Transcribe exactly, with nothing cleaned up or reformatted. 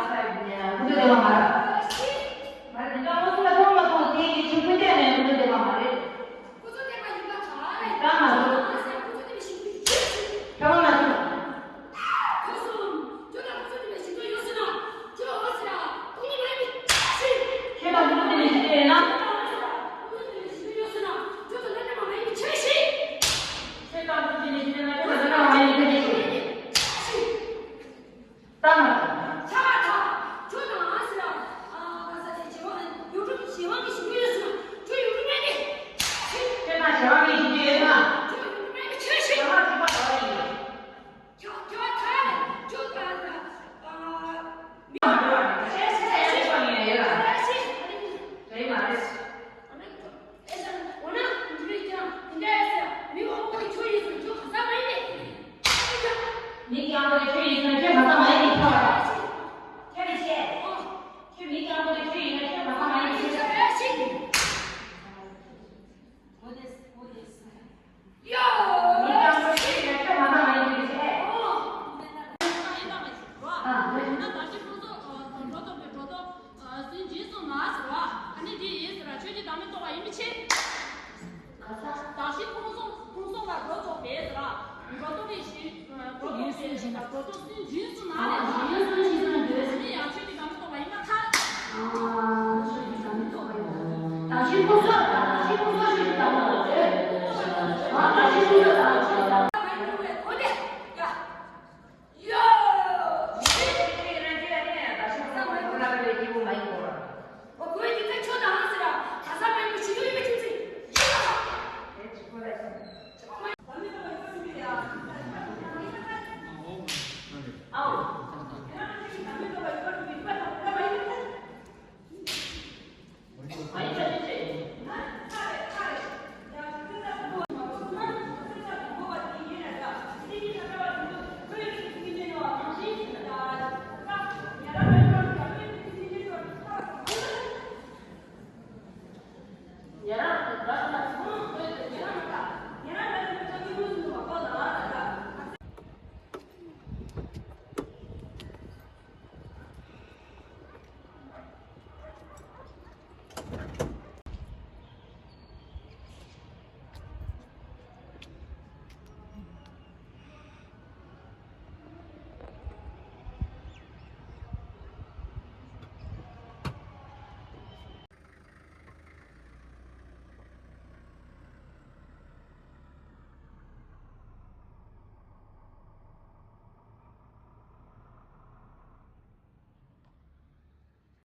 ཁོ་ཚོ་བསྡད་པ་མ་རེད། ང་འདི་འདྲ་ཁོ་ཚོ་ལ་མཐོང་མ་མཐོང་དེ་གི་ཆུ་ཁུ་བལྟས་ནས་ཁོ་ཚོ་བསྡད་པ་མ་རེད། ཁོ་ཚོ་བསྡད་པ་ཡིན་པ་ག་རེ། ད་ང་ཚོ། ཁོ་ཚོ་བསྡད་པ་ཞིག་ཁྱོད་མ་ཚོ། ཁོ་ཚོ་ཁྱོད་དང་ཁོ་ཚོ་བསྡད་པ་ཞིག་ཡོད་ཟེར་ན་ཁྱོད་འོ་ཟེར་ཡ་ཁོང་གཉིས་མ་ཡིན་པའི་ཆ་ཤས། ཁྱོད་དང་ཁོ་ཚོ་བསྡད་པ་ཞིག་ཡོད་ན། ཁྱོད་དང་ཁོ་ཚོ་བསྡད་པ་ཞིག་ཡོད་ན་ཁྱོད་དང་ཁོ་ཚོ་བསྡད་པ་མ་ཡིན་པའི་ཆ་ཤས། ལྟ་མ་ཐུབ། ཆ་བ་ད། ཁྱོད་དང་ཨ་སི་ར། ཨ་ག་ས་དེ་བྱེད་དབང་ཡོངས་གྲུབ་བྱེད་དབང་གི་ཞུ་གི་ཡོད་སོང་། ཁྱོད་ཡོངས་གྲུབ་མེད་པས། ཁྱོད་དང་བྱེད་དབང་གི་ཞུ་གི་ཡོད་ན། ཁྱོད་ཡོངས་གྲུབ་མེད་པས་ཁྱོད་ཤི། བྱེད་དབང་གི་ཞུ་གི་ཡོད་ན། ཁྱོད་ཁྱོད་ད་ཁྱོད་ད་ཨ། མི།